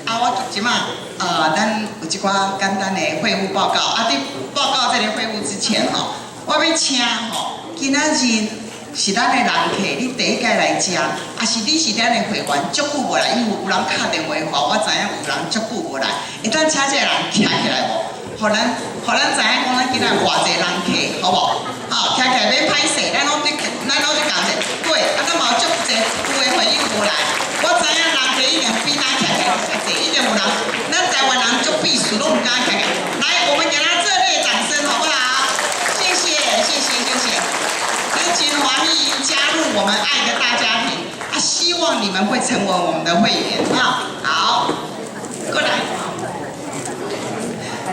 啊，我這馬咱有一寡簡單的會務報告。啊，佇報告這個會務之前吼，我欲請吼，今仔日是咱的人客，你第一擺來遮，抑是你是咱的會員，足久無來，因為有人敲電話予我，我知影有人足久無來，會當請這個人徛起來無？予咱知影講咱今仔偌濟人客，好無？好，徛起來免歹勢，咱攏對共者，對，啊，咱嘛有足濟有的會友無來，我知影人客一定比咱徛起來較濟，一定有人，咱台灣人足鄙視，攏毋敢徛起來。來，我們給他熱烈掌聲，好不好？謝謝，謝謝，謝謝。咱真歡喜加入我們愛的大家庭，啊，希望你們會成為我們的會員啊。好，過來，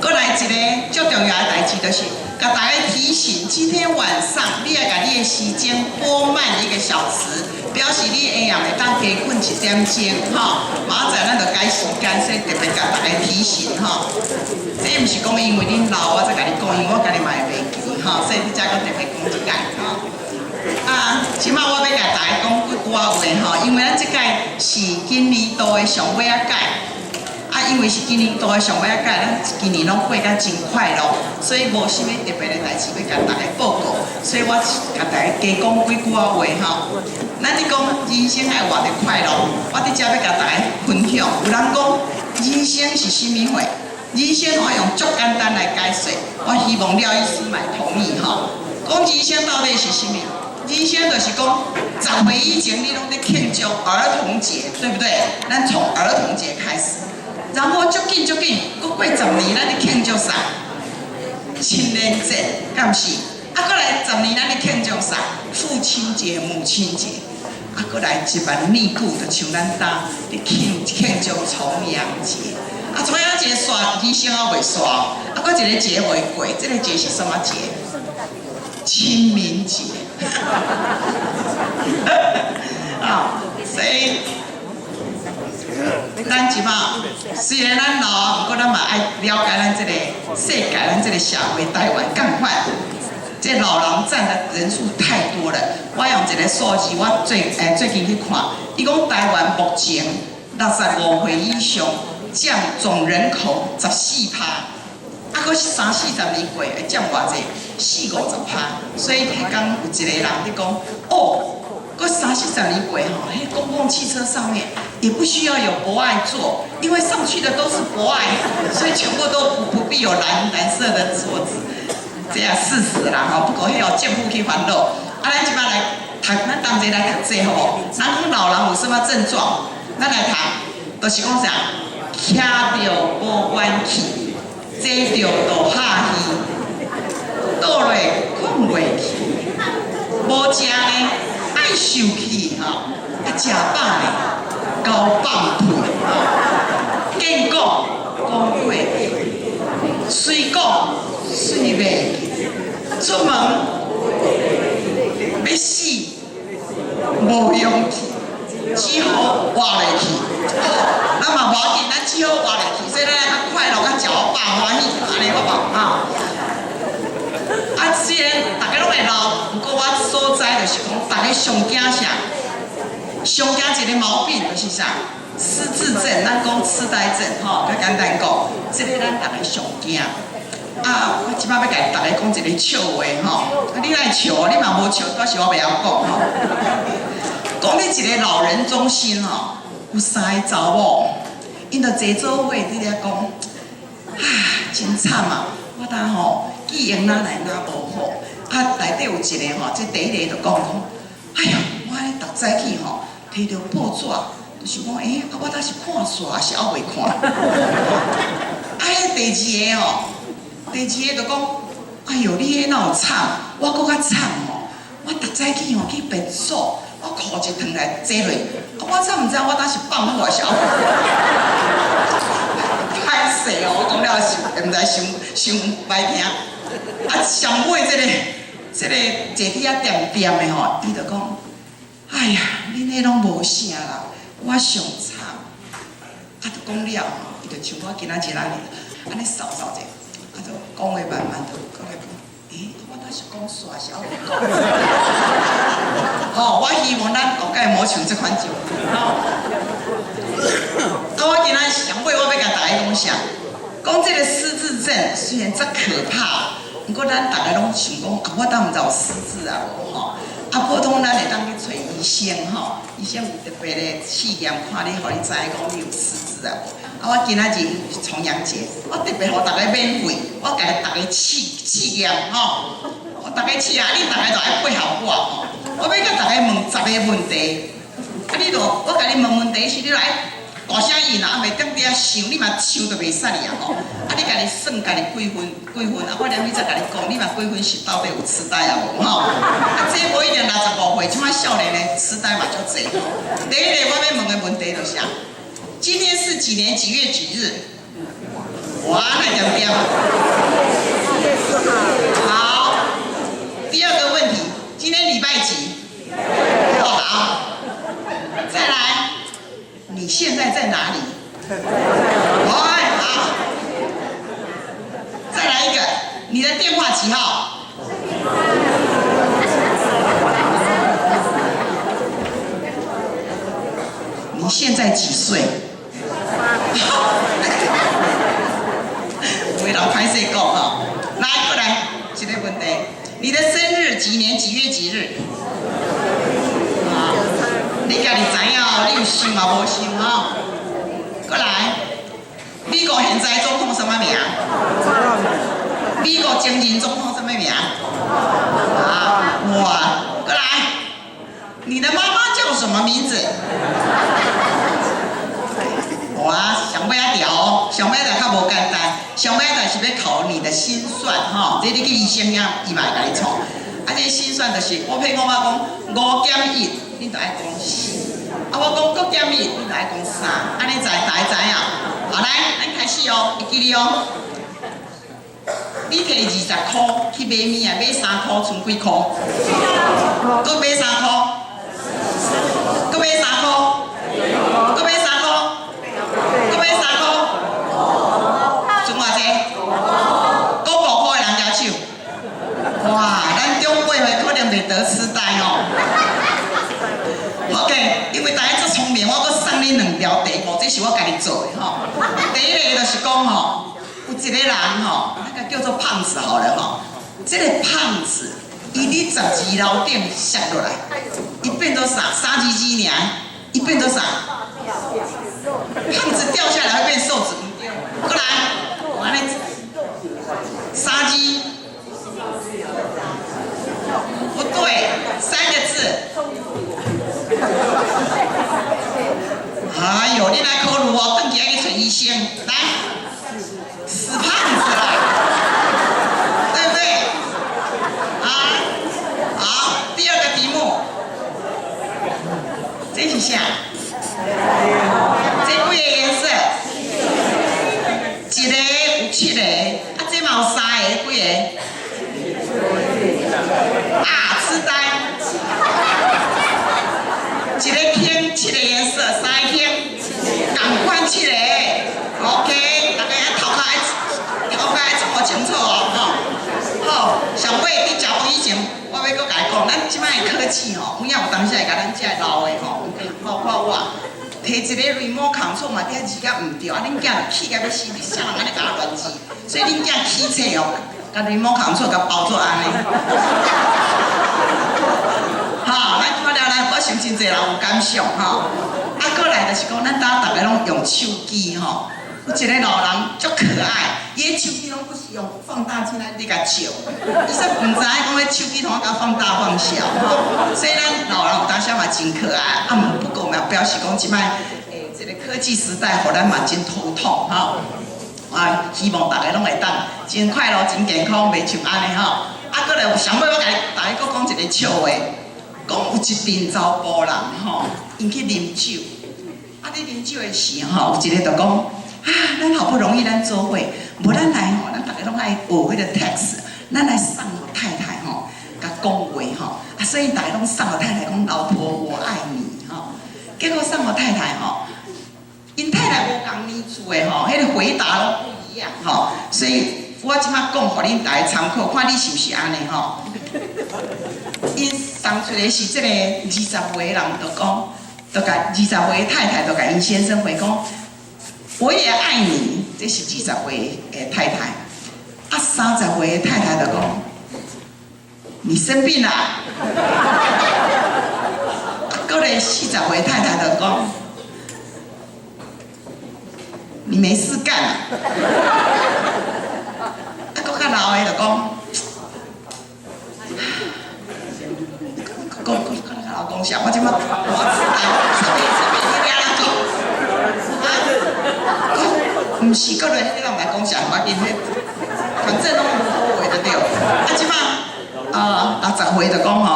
過來一個足重要的代誌，就是共大家提醒，今天晚上你愛共你的時間撥慢一個小時，表示你下暗會當加睏一點鐘，吼。明仔載咱就改時間，所以特別共大家提醒，吼。這毋是講因為恁老我才共你講，因為我家己嘛會袂記，吼，所以你才閣特別講一擺，吼。啊，這馬我欲共大家講幾句仔話吼，因為咱這擺是今年度的上尾仔屆，啊，因為是今年度的上尾仔屆，咱今年攏過甲真快樂，所以無啥物特別的代誌欲共大家報告，所以我共大家加講幾句仔話吼。咱咧講人生愛活得快樂，我佇遮欲共大家分享。有人講人生是啥物貨？人生我用足簡單來解釋，我希望廖醫師嘛同意吼。講人生到底是啥物？人生就是講，10歲以前你攏咧慶祝兒童節，對不對？咱從兒童節開始，然後足緊足緊，閣過10年，咱咧慶祝啥？情人節，敢毋是？啊，閣來十年，咱咧慶祝啥？父親節、母親節。啊，閣來一萬年久，就像咱呾咧慶祝重陽節。啊，重陽節煞，人生猶未煞。啊，閣一個節未過，這個節是啥物節？清明節。啊，所以咱這馬雖然咱老，毋過咱嘛愛了解咱這個世界，咱這個社會台灣仝款。這老人佔的人數太多了。我用一個數字，我最近去看，伊講台灣目前65歲以上佔總人口14趴，啊，閣三四十年過會佔偌濟？四五十趴。所以彼工有一個人佇講，哦，閣三四十年過吼，彼公共汽車上面也不需要有博愛座，因為上去的都是博愛，所以全部都不必有藍色的座子。這也事實啦吼，不過彼予政府去煩惱。啊，咱這擺來讀，咱同齊來讀冊好無？人講老人有啥物症狀？咱來讀，就是講啥？徛著無元氣，坐著就哈氣，倒落睏袂去，無食呢愛受氣吼，啊食飽呢𠢕放屁吼，見講講過去，隨講隨袂記，出門欲死無勇氣，只好活落去。好，咱嘛無要緊，咱只好活落去，所以咱愛較快樂、較食予飽歡喜，按呢好無？啊！啊，雖然逐家攏會老，毋過我所知就是講，逐家上驚啥？上驚一個毛病就是啥？失智症，咱講痴呆症，吼，較簡單講，這個咱逐家上驚。啊，我這擺欲共逐家講一個笑話，吼，啊，你愛笑，你嘛無笑，表示我袂曉講，吼。講佇一個老人中心，吼，有三个查某，𪜶就坐做伙佇遐講，啊，真慘啊！我呾吼記憶哪來哪無好，啊，內底有一個吼，這第一個就講講，哎喲，我咧逐早起吼，提著報紙，就想講，欸，啊，我呾是看煞，抑是猶未看？啊，彼第二個吼，第二個就講，哎喲，你彼哪有慘？我閣較慘吼，我逐早起吼去便所，我褲一脫來坐落，啊，我怎毋知我呾是放好抑是猶未？歹勢哦，我講了是毋知傷傷歹聽。啊，上尾這個坐佇遐恬恬的吼，伊就講，哎呀，恁彼攏無啥啦，我上慘。啊，就講了吼，伊就像我今仔日按呢，按呢掃掃者，啊，就講話慢慢就閣來講，欸，我呾是講煞是猶未講？吼，我希望咱後蓋無像這款情況。吼，啊，我今仔上尾啥？講這個失智症雖然遮可怕，毋過咱逐个攏想講，啊，我當毋知有失智啊無吼？啊，普通咱會當去揣醫生吼，醫生有特別的試驗，看你，予你知影講你有失智啊無？啊，我今仔日重陽節，我特別予逐家免費，我共逐家試試驗吼，我逐家試啊，恁逐家就愛配合我吼。我欲共逐家問十个問題，啊，你著我共你問問題時，你著愛大聲應啊，啊袂當佇遐想，你嘛想就袂使哩啊吼。啊，你家己算家己幾分幾分，啊，我連尾才共你講，你嘛幾分是到底有痴呆啊無吼？啊，這無一定65歲，這擺少年的痴呆嘛足濟吼。第一个我欲問的問題就是啊，今天是幾年幾月幾日？哇，那點點。好，第二個問題，今天禮拜幾？哦，好，再來，你現在在哪裡？哎，好，再來一個，你的電話幾號？你現在幾歲？有的人歹勢講吼，來過來，一個問題，你的生日幾年幾月幾日？啊，你家己知影哦，你有想嘛無想吼？過來，美國現在總統什麼名？美國前任總統什麼名？啊，哇，過來，你的媽媽叫什麼名字？哇，上尾仔條哦，上尾仔條較無簡單，上尾仔條是欲考你的心算吼，這你去醫生遐，伊嘛會共你創。啊，這心算就是，我譬如講我講5減1，你就愛講四；啊，我講閣減一，你就愛講三。按呢知大家知影？好，來，咱開始哦，會記得哦。你提20箍去買物仔，買3箍賰幾箍？閣買3箍？閣買三箍？閣買三箍？閣買三箍？賰偌濟？閣5箍的人舉手。哇，咱長輩會可能袂得痴呆哦。OK，因為大家足聰明，我閣送恁兩條題目，這是我家己做的吼。第一个就是講吼，有一個人吼，那個叫做胖子好了吼。這個胖子，伊佇12樓頂摔落來，伊變做啥？三字字爾，伊變做啥？胖子掉下來會變瘦子，過來，我按呢，三字，不對，三個字。哎呦，你來考慮哦，轉去愛去揣醫生，來，死胖子啦，對不對？啊，好，第二個題目，這是啥？這幾個顏色？一个有七个，啊，這嘛有三个，幾个？啊，痴呆。一个圈七个顏色，三个圈，仝款七个，OK，大家頭殼愛頭殼愛創予清楚哦，吼。好，上尾佇食飯以前，我欲閣共伊講，咱這擺的科技吼，有影有當時會共咱這老的吼，包括我，提一個 remote control 嘛，佇遐字較毋對，啊，恁囝就氣甲欲死，啥人按呢共我亂字，所以恁囝起冊哦，共 remote control 共包做按呢。哈，咱看了咱，我相信濟人有感想吼。啊，過來就是講，咱兜逐个攏用手機吼，有一個老人足可愛，伊的手機攏不是用放大鏡來咧共照，伊說毋知影講彼手機通共放大放小吼，所以咱老人有當時嘛真可愛，啊，毋不過嘛表示講這擺這個科技時代，予咱嘛真頭痛吼。啊，希望逐个攏會當真快樂、真健康，袂像按呢吼。啊，過來上尾我共大家閣講一個笑話。講有一陣查埔人吼，𪜶去啉酒，啊，佇啉酒的時吼，有一個就講啊，咱好不容易咱做伙，無咱來吼，咱逐家攏愛學彼個 text，咱來送予太太吼，共講話吼，啊，所以逐家攏送予太太講老婆我愛你吼，結果送予太太吼，𪜶太太無仝年厝的吼，彼個回答攏不一樣吼，所以我這擺講予恁逐家參考，看你是毋是按呢吼。𪜶送出來是這個20歲人，就講，就共20歲太太就共𪜶先生回講，我也愛你。這是20歲的太太。啊，30歲的太太就講：你生病啦！啊，閣來40歲太太就講：你沒事幹啊！啊，閣較老的就講，閣閣閣較老講啥？我這馬我痴呆，啥物啥物你掠人講？啊？毋是，閣來彼個人來講啥？無要緊，反正攏無好話就對。啊，這馬啊60歲就講吼，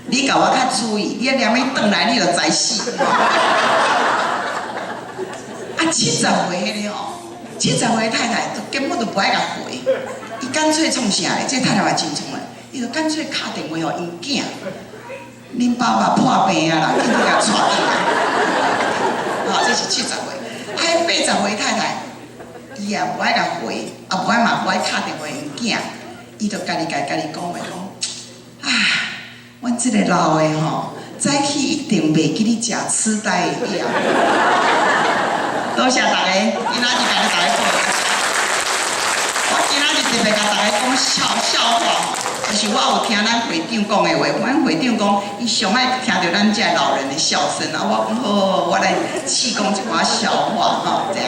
你共我較注意，你連欲轉來你就知死。啊，70歲彼个吼，70歲太太就根本就無愛共回，伊乾脆創啥咧？這個太太嘛真創咧，伊就乾脆敲電話予𪜶囝，恁爸爸破病啊啦，緊去共帶轉來。吼，這是70歲。啊，彼80歲太太，伊也無愛共回，也無愛嘛無愛敲電話予𪜶囝，伊就家己共家己講話講，啊，阮這個老的吼，早起一定袂記得食痴呆的藥。多謝大家，今仔日共大家講。我今仔日特別共大家講笑笑話吼，就是我有聽咱會長講的話，阮會長講，伊上愛聽著咱這老人的笑聲啊。我講好，我來試講一寡笑話吼，這樣。